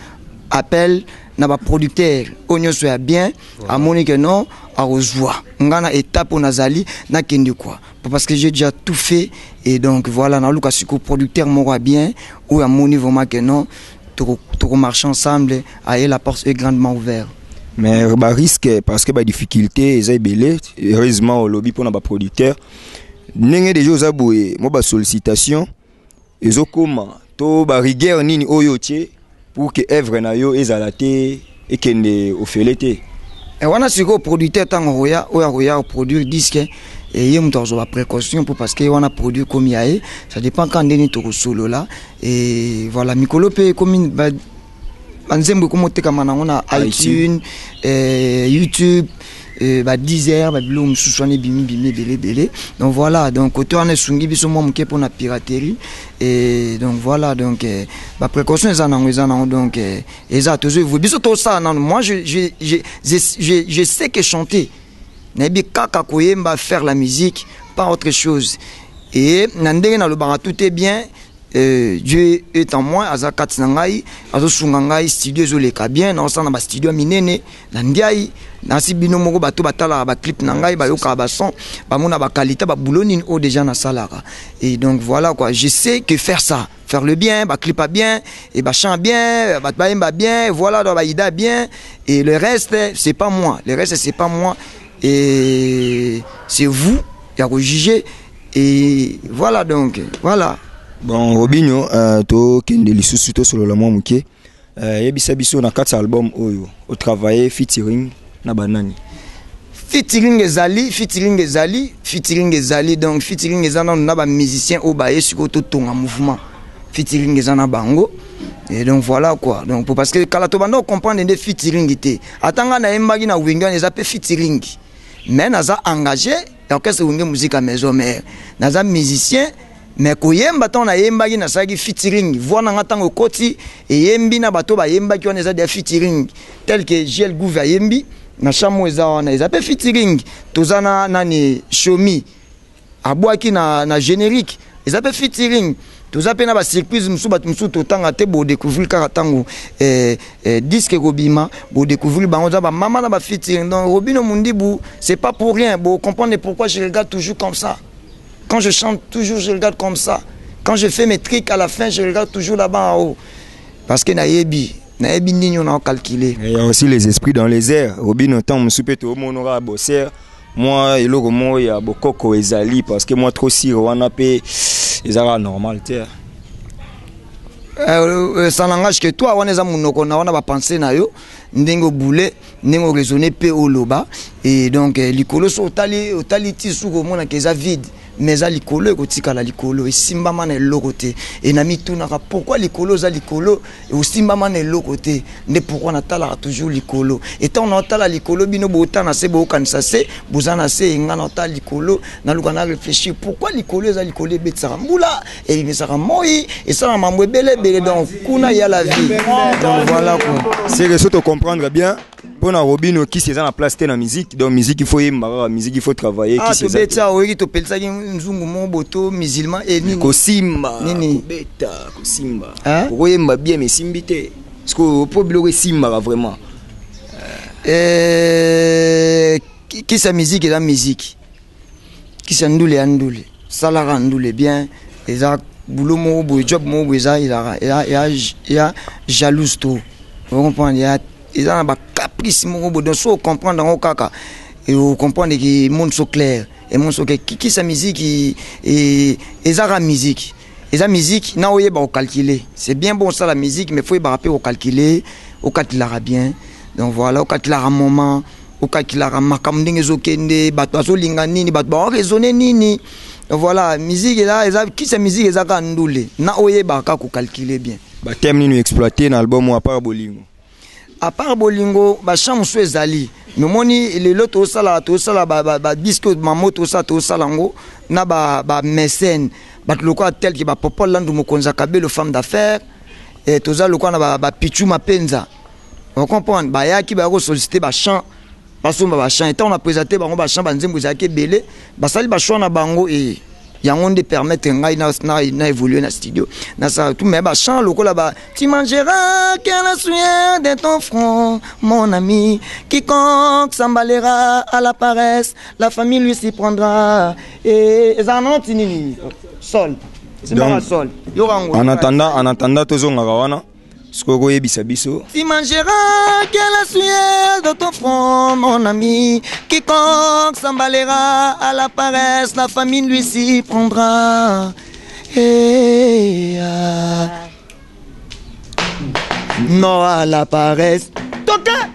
appel na baproducteur oyo nyonso ya bien, amoni ke non, akozwa nga na étape oyo nazali, nakende quoi, parce que j'ai déjà tout fait. Et donc voilà, naluka sikoyo producteur moko ya bien oyo amoni vraiment ke non, tokomarche ensemble, aye, la porte est grandement ouverte. Mais barisque, parce que badifficulté eza ebele. Heureusement olobi mpona baproducteur, ndenge deja oza boye, mwa basollicitation ezokoma to barigueur nini oyo otie pour que œuvre na yo ezala te ekende ofele te? E wana sikoyo producteur, ntango akoya, oyo akoya koproduire disque, ye moto akozwa baprécaution mpo parce que wana produit ekomi ya ye. Ça dépend ka ndeni tokosolola. Et voilà, mikolo mpe ekomi banzembo ekomi otekama nango na iTunes, YouTube, ba 10 heures, babiloko mosusu wana ebimi bimi ebele ebele. Donc voilà, donc côté wana esungi biso mwa moke mpona piraterie. Et donc voilà, donc baprécaution eza nango, eza nango. Donc eza tozo évolue, biso tosala nano. Moi, je sais que chanter, nayebi kaka koyemba, faire la musique, pas autre chose. Et na ndenge nalobaka Tout est bien, Dieu est en moi, aza kati na ngai, azosunga ngai. Studio ezoleka bien, naosala na bastudio ya minene na ndiai nasi. Bino moko bato batalaka baclip na ngai, bayokaka bason, bamona baqualité, babulo nini oyo déjà nasalaka. Et donc voilà quoi, je sais que faire ça, faire le bien, baclip a bien et bachant bien, bato bayemba bien, voilà, donc baida bien. Et le reste, c'est pas moi, le reste, c'est pas moi, et c'est vous ya kojuger. Et voilà, donc voilà. Bon, Robinho, tokende lisusu, tosolola mwa moke. Yebisa biso, na kati ya album oyo otravaille featuring na banani? Featuring ezali, featuring ezali, featuring ezali. Donc featuring eza nano na bamusicien oyo baye sikoyo totonga mouvement, featuring eza na bango. Et donc voilà quoi. Donc parce que kala tobanda comprendre nde featuring te. Ata nga nayembaki na Wenge wana, eza mpe featuring, mais naza engagé orchestre Wenge Musique ya Maison Mère, naza musicien. Mais koyemba, ntango nayembaki, nasalaki featuring, voix na nga ntango ekoti, eyembi na bato bayembaki wana, eza dia featuring, tel que Giel Gouve ayembi na chamo, eza wana, eza mpe featuring. Toza na nani, Shomi abwaki na générique, eza mpe featuring. Toza mpe na basurprise mosusu, bato mosusu totanga te, bodécouvrir kaka ntango disque ekobima, bodécouvrir bango. Eza bamama na bafeaturing. Donc Robino Mundibu, c'est pas pour rien, bocomprendre pourquoi je regarde toujours comme ça. Quand je chante, toujours je regarde comme ça. Quand je fais mes trucs, à la fin, je regarde toujours là-bas en haut, parce que nayebi, nayebi nini on a calculé. Il y a aussi les esprits dans les airs, Robino. Ntango mosusu mpe tomonora bosser mwa eloko moko ya bokoko ezali, parce que mwa trop sire wana mpe ezalaka normal te. Ça n'engage que toi. Wana eza monoko na wana bapense na yo, ndenge obule, ndenge oraisonne mpe oloba. Et donc likolo so otali, otali ti suki, omonaka eza vide, mais eza likolo, ekotikala likolo, esimbama na eloko te. E na mitunaka pourquoi likolo eza likolo, osimbama na eloko te. Nde pourquoi natalaka toujours likolo. Etango naotala likolo, bino bootala na se, bookanisa se boza na se. Nga naotala likolo, naluka na réfléchir pourquoi likolo eza likolo, ebetisaka mbula, ebimisaka moi, esalaka mambo ebele ebele. Donc kuna ya la vie, donc voilà quoi. C'est que so tocomprendre bien, mpo na Robino, kisi eza na place te na musique. Donc musique, il faut yemba kaka, musique, il faut travailler. Ah, kisi eza te. Tobeti awa, oyoki topelisaki nzungu moko boto musulman e nini. Kosimba. Nini? Kobeta, kosimba. Hein? Okoyemba bien, mais esimbi te, parce que mpo biloko esimbaka vraiment. Kisi ya musique eza musique, kisi ya ndule ya ndule. Salaka ndule bien, eza boulot moko boye, job moko boye, eza ezalaka eza jalouse trop, ocomprendre? Eza na bacaprice moko boye. Donc so ocomprendre yango kaka, ocomprendre ke monde so clair e monde so ke kisi ya musique ezaka musique, eza musique na oyeba kocalculer. C'est bien bon osala musique, mais faut oyebaka mpe kocalculer, ocalculaka bien. Donc voilà, ocalculaka moment, ocalculaka makambo ndenge ezokende, bato bazolinga nini, bato baoraisonne nini. Voilà, musique eza kisi ya musique, eza kaka ndule na oyebaka kaka kocalculer bien. Bathème nini exploité na album oyo, à part bolingo? À part bolingo, bachant mosusu ezali. Mais omoni lelo tosala badisque mamo, tosala yango na bamécène, bato lokola tel ke bapopol Landu, mokonzi ya Kabelo, femme d'affaires. Toza lokola na bapichu mapenza, ocomprendre? Bayaki, baya kosollicite bachant, basomba bachant. Etango na présente bango bachant, banzembo ezalaki ebele, basali bachoix na bango. E yango nde permettre ngai na évoluer na studio, nasala tout. Mais bachant lokola ba "Tu mangeras que la sueur de ton front, mon ami, quiconque s'emballera à la paresse, la famine lui s'y prendra", e ezala nango ti nini, sol simbaka sol, yoka yango. En attendant tozongaka wana, sikoyo koyebisa biso. Tu mangeras que la sueur de ton front, mon ami. Quiconque s'emballera à la paresse, la famine lui s'y prendra. Eh, ah. Non à la paresse. Toka,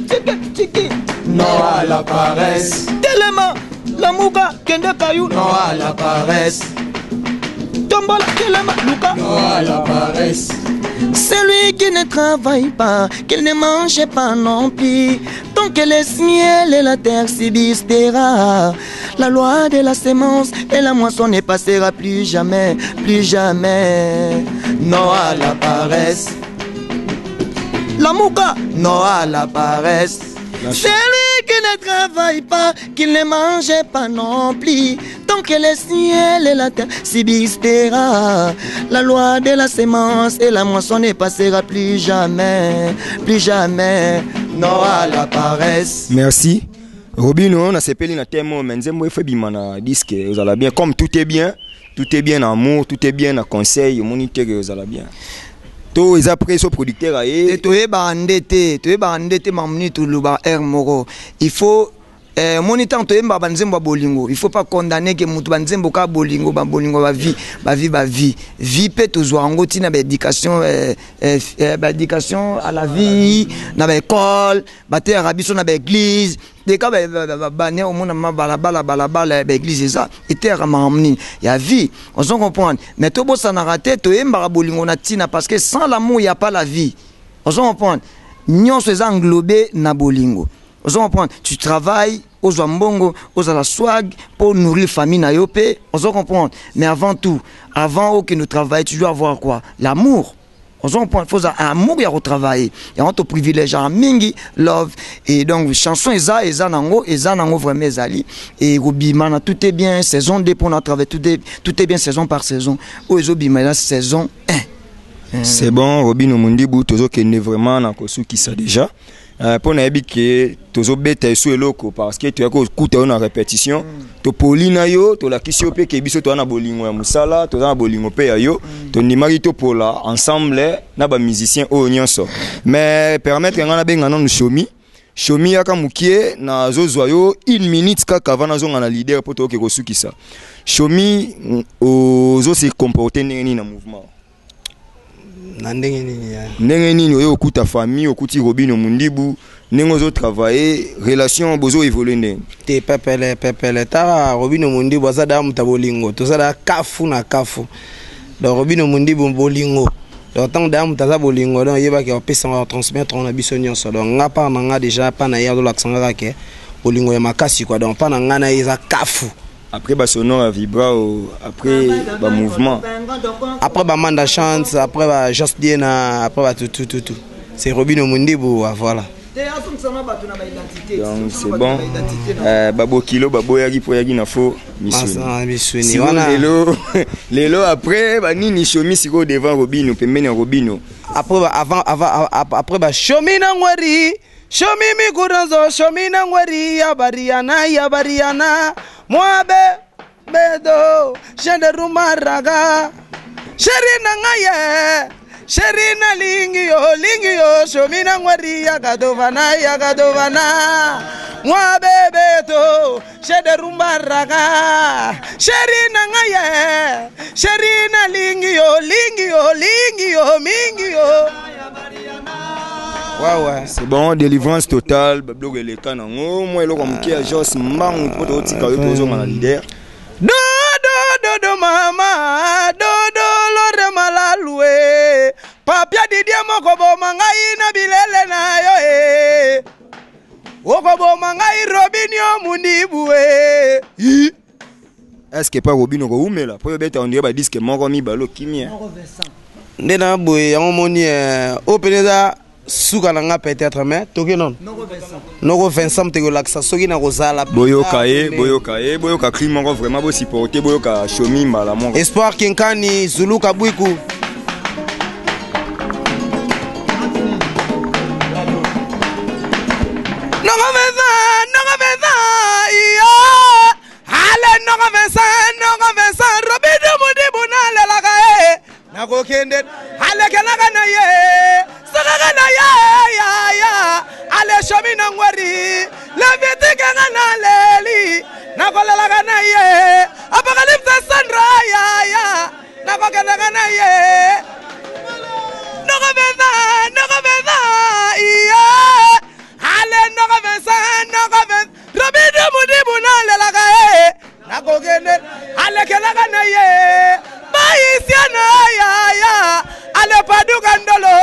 tiki, tiki. Non à la paresse. Telema, lamuka, kende kayu. Non à la paresse. Tombola, telema, luka. Non à la paresse. Celui qui ne travaille pas, qu'il ne mange pas non plus. Tant que le ciel et la terre subsistera, la loi de la semence et la moisson ne passera plus jamais, plus jamais. Non à la paresse. Lamuka. Non à la paresse. Celui qui ne travaille pas, qu'il ne mange pas non plus. Tant que le ciel et la terre subsistera, la loi de la semence et la moisson ne passera plus jamais, plus jamais. Non à la paresse. Merci Robino, nasepeli na thème oyo. Mais nzembo efo ebima na disque, ozala bien. Comme tout est bien, tout est bien na amour, tout est bien na conseil, omoni teke ozala bien to eza prêt so producteur te. Aye. Toyebaka nde te, toyebaka nde te. Makambo nini toloba aire moko, il faut moni ntango toyembaka banzembo ya bolingo, il faut pas condamner ke moto banzembo kaka bolingo, babolingo, bavie, bavie, bavie, vie mpe tozwa yango ntina baéducation, baéducation à la vie na baécole, bateyaka biso na baéglise. Deka bane omona ma balabala, balabala ya baéglise eza eteyaka makambo nini ya vie, ozo comprendre? Mais tobosanaka te, toyembaka bolingo na ntina, parce que sans l'amour y a pas la vie, ozo comprendre? Nyonso eza englobé na bolingo, ozo comprendre? Tu travailles, ozwa mbongo, ozala swag mpo nourrir famille na yo mpe, ozo comprendre? Mais avant tout, avant okende travailler, tu dois avoir quoi? L'amour, ozo comprendre? Faut ozala amour ya kotravailler. Yango toprivilégiaka mingi love. Et donc chanson eza nango vraiment, ezali ekobima na Tout est bien saison 2, mpona travailler tout est bien saison par saison. Oyo ezobima eza saison 1. C'est bon, Robino Mundibu, tozokende vraiment na kosukisa déjà, mpo nayebi ke tozobeta esu eloko, parce que toyaki kokuta yo na répétition, topoli na yo, tolakisi yo mpe ke biso toza na bolingo ya mosala, toza na bolingo mpe ya yo. Tondimaki topola ensemble na bamusicien oyo nyonso. Mais permettre ngai nabenga nanu Shomi. Shomi, yaka mokie, nazozwa yo une minute kaka avant nazonga na leader mpo toyoke kosukisa. Shomi, ozose comporte ndenge nini na mouvement? Na ndenge nini ya? Ndenge nini oyo okuta famille, okuti Robino Mundibu, ndenge ozo travailler, relation bozo évoluer ndenge? Te, pepele pepele. Tala, Robino Mundibu aza daa moto ya bolingo, toza daa kafu na kafu. Donc Robino Mundibu bolingo, donc ntango daa moto aza bolingo, donc oyebaki apesanga transmettre na biso nyonso. Donc nga part na nga déjà, pa na ye azolakisa nga kaka ke bolingo ya makasi quoi. Donc pa na nga na ye eza kafu. Après basonore ya Vibrao, après bamouvement, après bamanda chance, après ba Jos Diena, après batutututu, c'est Robino Mundibu, ah, voilà. Donc c'est bon, babokilo baboyaki mpo oyaki na fo misuni wana. Lelo lelo après banini, Shomi sikoyo devant Robino, pembeni ya Robino? Après ba, avant avant après ba Shomi na ngweri, Shomi mikuranzo, Shomi na ngweri ya bariana ya bariana mwabe bedo shende rumaraga sheri na ngai ye sheri nalingi yo lingi yo Shomi na ngweri ya kadovana ya kadovana mwabe beto shede rumbaraga sheri na ngai ye sheri nalingi yo lingi yo lingi yo mingi yo. Ouais. C'est bon, délivrance totale, babiloko eleka nango, mwa eloko ya moke ya Jos mbangu mpo totika yo, tozonga na leader. Do do do do mama do do lore malalue papia Didie moko boma ngai na bilele na yo e okoboma ngai Robinio Mundibu e. Est ce que pa Robino koumela mpo yobeta ondire badisque moko mibale okimi? Nde na boye yango moni oyo pene eza suka na nga peut-être, mais toke nono noko Vincent moto ekolakisa soki na kozala. Boyoka ye, boyoka ye, boyoka cri moko vraiment, bosupporte, boyoka Shomi mbala moko. Espoir Kinkani Zuluka Bwiku. Noko Vincent, noko Vincent, iya ale noko Vincent, noko Vincent Robino Mundibu nalelaka ye nakokende alekelaka na ye sokaka na ye yaya ale Shomi na ngweri levitikanga naleli nakolelaka na ye Apocalypse Sandra yaya nakokendaka na ye noko Vincent, noko Vincent, iya ale noko Vincent, noko Vincent Robino Mundibu nalelaka ye nakokende alekelaka na ye baisiana yaya ale paduka ndolo.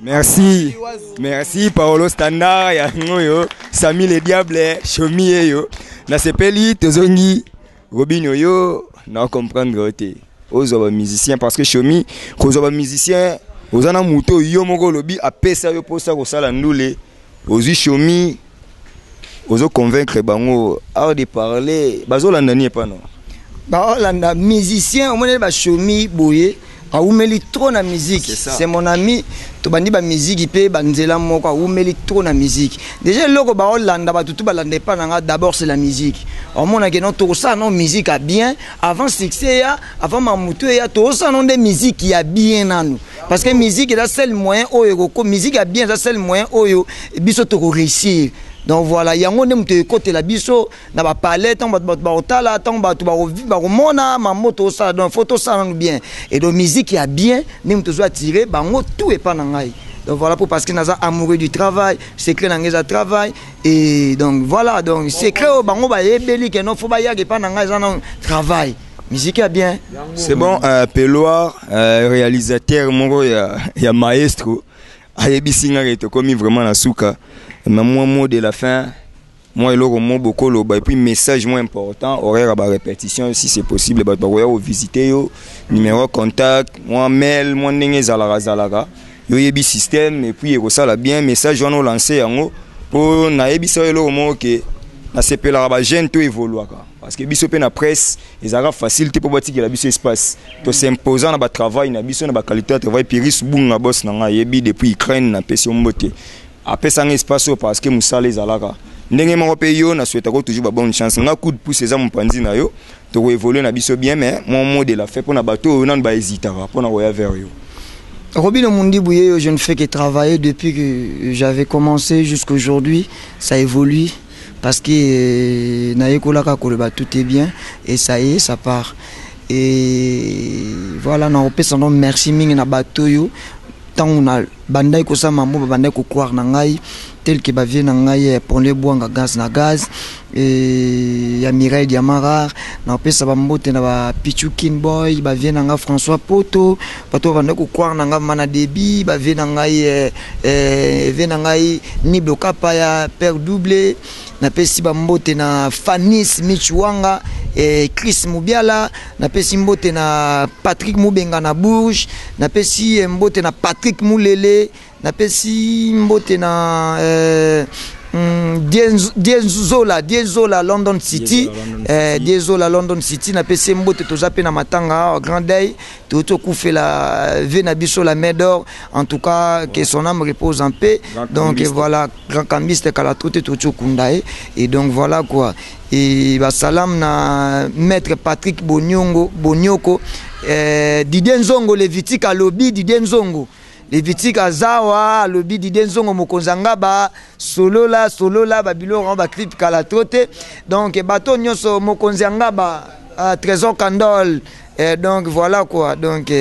Merci, merci Paolo Standard yango oyo Sami le Diable Shomi eyo nasepeli. Tozongi Robino, yo na comprendre yo te ozwa bamusicien, parce que Shomi kozwa bamusicien oza na moto oyo yo moko olobi apesa yo mposa kosala ndule. Ozwi Shomi, ozoconvaincre bango, art de parler, bazolanda ni epano? Baolanda musicien omoneli bashomi boye awumeli trop na musique. C'est ça. C'est mon ami, tobandi bamusiki mpe banzela moko, awumeli trop na musique déjà. Eloko baolanda, bato tu balanda epa na nga, d'abord c'est la musique. Omonake no tokosala no musique ya bien avant succès ya avant mamutu eya, tokosala no nde musique ya bien nanu, parce que musique eza seul moyen oyo ekoko, musique ya bien eza seul moyen oyo biso tokoréussir. Donc voilà, yango nde moto ekotela biso na bapalais ntango bato bato bakotala, ntango bato bakomona mambo tosala. Donc faut tosala nanu bien, et donc musique ya bien nde moto ozo attire bango tout epa na ngai. Donc voilà, pour parce que naza amoureux du travail, secret na ngai eza travail. Et donc voilà, donc secret oyo bango bayebeli ke non, faut bayaka epa na ngai, eza nanu travail, musique ya bien. C'est bon, Peloir, réalisateur moko ya maestro ayebisi ngaki tokomi vraiment na suka, mais moi mot de la fin, moi eloko mo bokoloba et puis message moi important, horaire ya barépétition si c'est possible, bato bakoya kovisite yo, numéro contact, mwa mail, mwa ndenge ezalaka zalaka, yo yebi système. Et puis ekosala bien message wana olance yango mpo nayebisa yo eloko moko ke nasepelaka bajeune to évoluaka, parce que biso mpe na presse ezalaka facile te mpo batikela biso espace, tosimposa na batravail na biso na baqualité ya travail. Piris Bunga, boss na ngai, ayebi depuis Ukraine, napesi yo mbote, apesanga espace oyo parce que mosala ezalaka ndenge moko. Mpe yo nasouhaitako toujours babonne chance. Nga coup de pouce eza mopanzi na yo, tokoévolue na biso bien. Mais mon mot de la fin mpona bato oyo nanu bahésitaka mpona koya vers yo? Robino Mundibu yeyo, je ne fais que travailler depuis que j'avais commencé jusqu'aujourd'hui, ça évolue parce que nayekolaka koloba tout est bien et ça y est, ça part. Et voilà, nakopesa no merci mingi na bato oyo ntango na bandaki kosala mambo, babandaki kocroire na ngai, tel que bavieux na ngai Ponle Bwanga, Gaz na Gaz, ya Mireille Diamant Rare. Nakopesa bambote na bapichu Kin Boy, bavieux na ngai François Poto, bato babandaki kocroire na ngai mana debi, bavieux na ngai vieux na ngai Niblo Kapaya, Père Double. Napesi bambote na Fanis Michwanga et Chris Mubiala. Napesi mbote na Patrick Mubenga na Bourges. Napesi mbote na Patrick Mulele. Napesi mbote na Diezola, Diezola London City, Diezola London City. Napesi mbote. Toza pe na matanga, grand deuil, tokufela vieux na biso la Main d'Or. En tout cas, que son âme repose en paix. Grand Donc cambiste. Voilà, grand cambiste, kala tout tout kunda ye. Et donc voilà quoi. Et basalam na maître Patrick Bonyongo, Bonyoko, Didier Nzongo Levitique alobi, Didier Nzongo Levitique azawa alobi, Didier Nzongo mokonzi ngaba solola solola babiloko ba clip kala trote. Donc bato nyonso mokonzi ngaba, Trésor Kandol. Et donc voilà quoi. Donc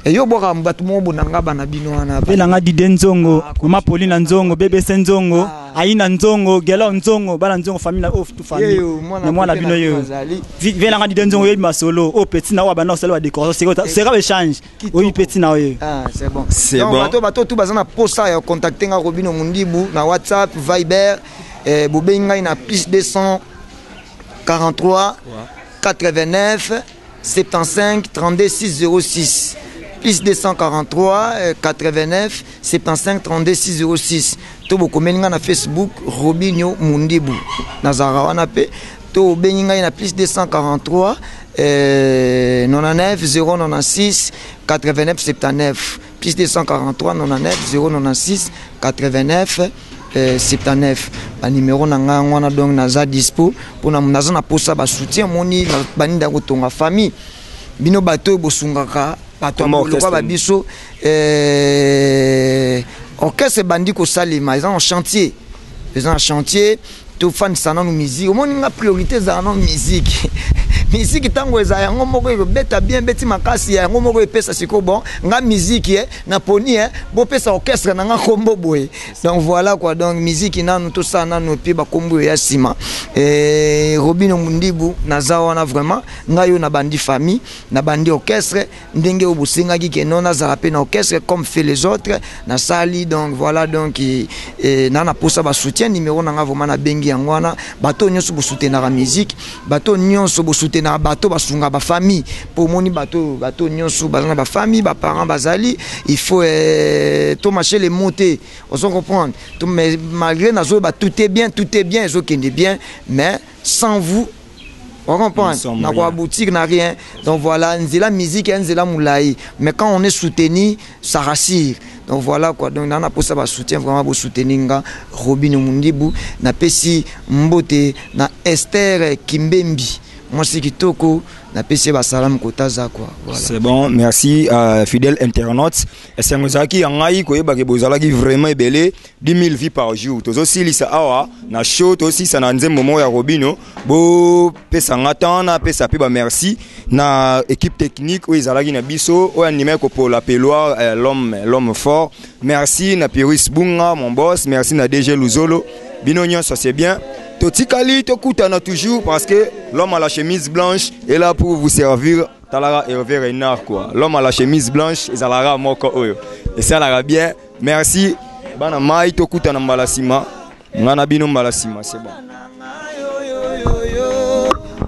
yo boka bato moko bonanga bana bino wana. Pe nanga Didier Nzongo, Mama Pauline Nzongo, BBC Nzongo, Aina Nzongo, Gelo Nzongo, bana Nzongo famille na off tout famille. Yeyo, mwana Na mwana kote bino na yo. Azali. Ve nanga Didier Nzongo yo masolo, o petit na wa bana solo ba décoration, c'est c'est échange. Kitoko. Oyi petit na yo. Ah, c'est bon. C'est Donc, bon. Bato tout bazana posa ya contacter nga Robino Mundibu na WhatsApp, Viber, bobengi ngai na plus 243 89 75 32 606. Plus 243 89 75 32 606. To bokomeli nga na Facebook Robinho Mundibu. Nazara wana pe to obengi ngai na plus 243 99 096 89 79. Plus 243 99 096 89 79. Ba numéro na ngai wana. Donc naza dispo mpona naza na posa ba soutien. Moni baninda kotonga famille, bino bato oyo bosungaka bato ya Comment bolokwa orchestre? Babiso orchestre ebandi kosalema, eza en chantier, eza en chantier. Tofandisa nanu musique. Omoni nga priorité ezala nanu musique. Musique ntango eza yango moko ekobeta bien, beti makasi ya yango moko epesa sikoyo. Bon, nga musique naponi bopesa orchestre na nga kombo boye. Donc voilà quoi. Donc musique nanu, tosala nanu, et puis bakombo oyo ya nsima. Robino Mundibu naza wana vraiment. Ngai oyo nabandi famille, nabandi orchestre ndenge oyo bosengaki ke non, nazala mpe na orchestre comme fait les autres, nasali. Donc voilà. Donc na posa basoutien. Numéro na nga vraiment nabengi yango wana. Bato nyonso bosoutenaka musique, bato nyonso bosoutenaka bato basunga bafamille, mpo omoni bato nyonso baza na bafamille, baparent bazali, il faut tomarcher le mot te, ozo comprendre. Mais malgré nazoyeba tout est bien, tout est bien, ezokende bien, mais sans vous, on comprend, Nous sommes na rien. aboutir na rien. Donc voilà, nzela musique nzela molai, mais quand on est soutenu, ça rassure. Donc voilà quoi. Donc na posa ba soutien vraiment, bo soutenir nga Robin Mundibu. Napesi mbote na Esther Kimbembi, mwasi kitoko, napesi ba salam kotaza quoi. Voilà. C'est bon, merci fidèle internaute. Esengo ezalaki ya ngai koyebaka bozalaki vraiment ebele, 10 000 vues par jour. Tozosilisa awa na show, tosilisa na nzembo moko ya Robino. Bopesa nga temps napesa mpe bamerci na équipe technique oyo ezalaki na biso, oyo animaki kopola peloir, l'homme fort. Merci na Piris Bunga, mon boss. Merci na DG Luzolo. Bino nyonso, c'est bien. Totikali tokutana toujours parce que l'homme à la chemise blanche est là pour vous servir. Talaka Hervé Renard quoi. L'homme à la chemise blanche ezalaka moko oyo esalaka bien. Merci bana mai, tokutana mbala nsima, nga na bino mbala nsima. C'est bon.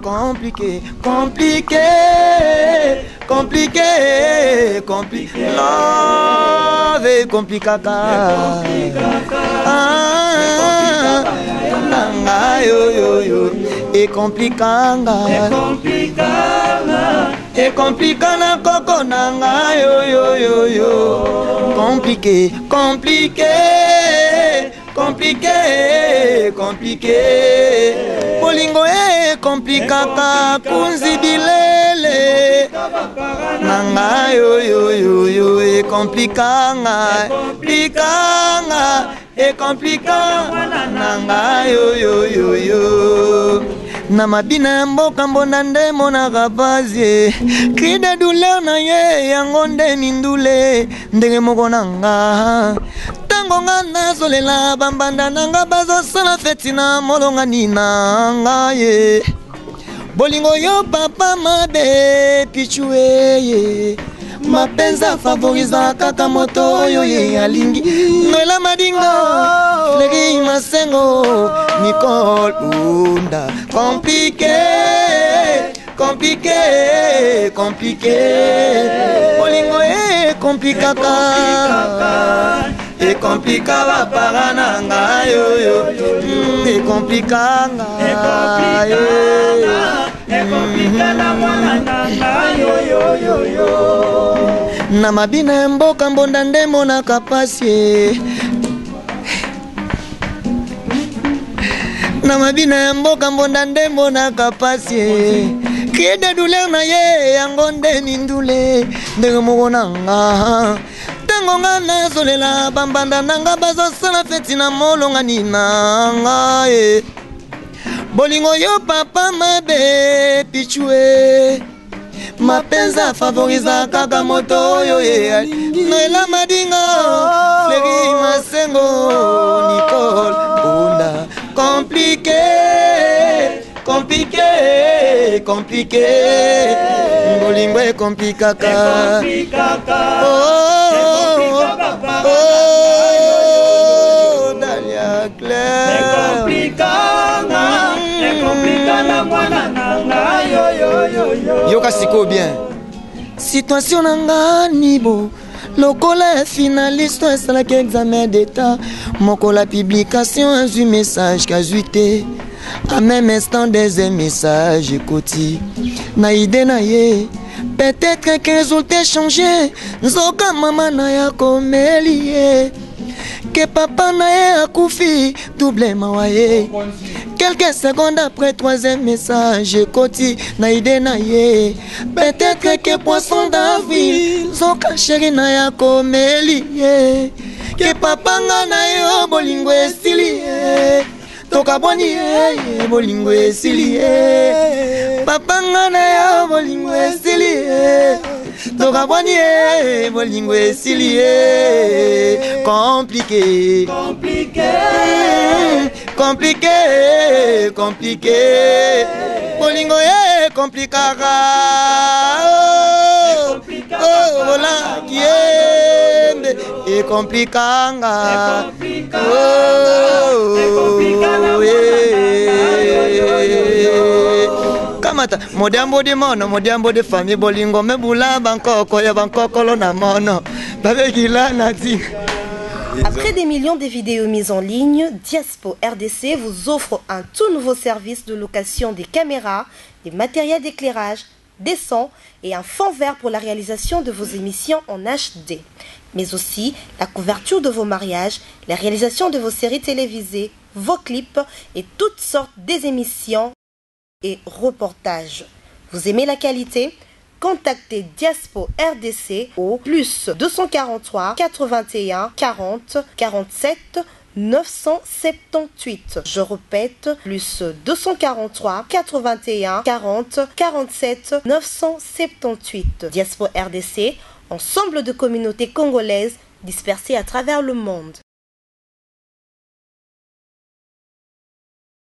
Compliqué, compliqué, compliqué, compliqué. Love est complicata. Ah, nanga yo yo yo, et complicanga. Et complicana koko nanga yo yo yo yo. Compliqué, compliqué, compliqué, compliqué. Bolingo e complikaka kunzi bilele na ngai oyoyoyo ekomplikanga plikanga ekomplika na ngai oyoyoyo. Na mabina ya mboka mbonda nde monaka pasi cri de douleur na ye yango nde mindule ndenge moko na nga ntango nga nazolela bambanda na nga bazosala feti na molongani na nga ye bolingo yo papa mabe pichu eye mapenza favoriza kaka moto oyo ye alingi noela madinga fleri masengo nicole unda compliqué compliqué compliqué bolingo ekomplikaka ekomplika bapara na ngai oyo ekomplikanga na mabina ya mboka mbonda nde monaka pasi na mabina ya mboka mbonda nde monaka pasi cri de douleur na ye yango nde mindule ndenge moko na nga ntango nga nazolela bambanda na nga bazosala feti na molongani na nga e bolingo yo papa mabe pichue mapenza favoriza kaka moto oyo ye alingi noela madinga fleri masengo nicole bunda compliqué compliqué compliqué bolingo ekomplikaka oh, oh, Dalia Claire yoka sikoyo bien situation na nga nibo lokola finaliste oyo esalaki examen d'état mokolo ya publication azwi message kazwi te a même instant deuxième message ekoti na ide na ye peut-être que résultat change nzoka mama na ye akomeli ye ke papa na ye akufi double mawa ye quelques secondes après troisième message ekoti na ide na ye peut-être que poisson d'avril nzoka chéri na ye akomeli ye ke papa nga na yo bolingo esili ye tokabwani ye bolingo esili ye papa nga na yo bolingo esili ye tokabwani ye bolingo esili ye compliqué compliqué compliqué bolingo ye komplikaka oh, bolaki yembe ekomplikanga oh, kamata modiambo di mono modiambo di fami bolingo mebula bankoko ya bankokolo na mono babekila na ntina. Après des millions de vidéos mises en ligne, Diaspo RDC vous offre un tout nouveau service de location des caméras, des matériels d'éclairage, des sons et un fond vert pour la réalisation de vos émissions en HD, mais aussi la couverture de vos mariages, la réalisation de vos séries télévisées, vos clips et toutes sortes des émissions et reportages. Vous aimez la qualité? Contactez Diaspo RDC au plus 243 81 40 47 978. Je répète, plus 243 81 40 47 978. Diaspo RDC, ensemble de communautés congolaises dispersées à travers le monde.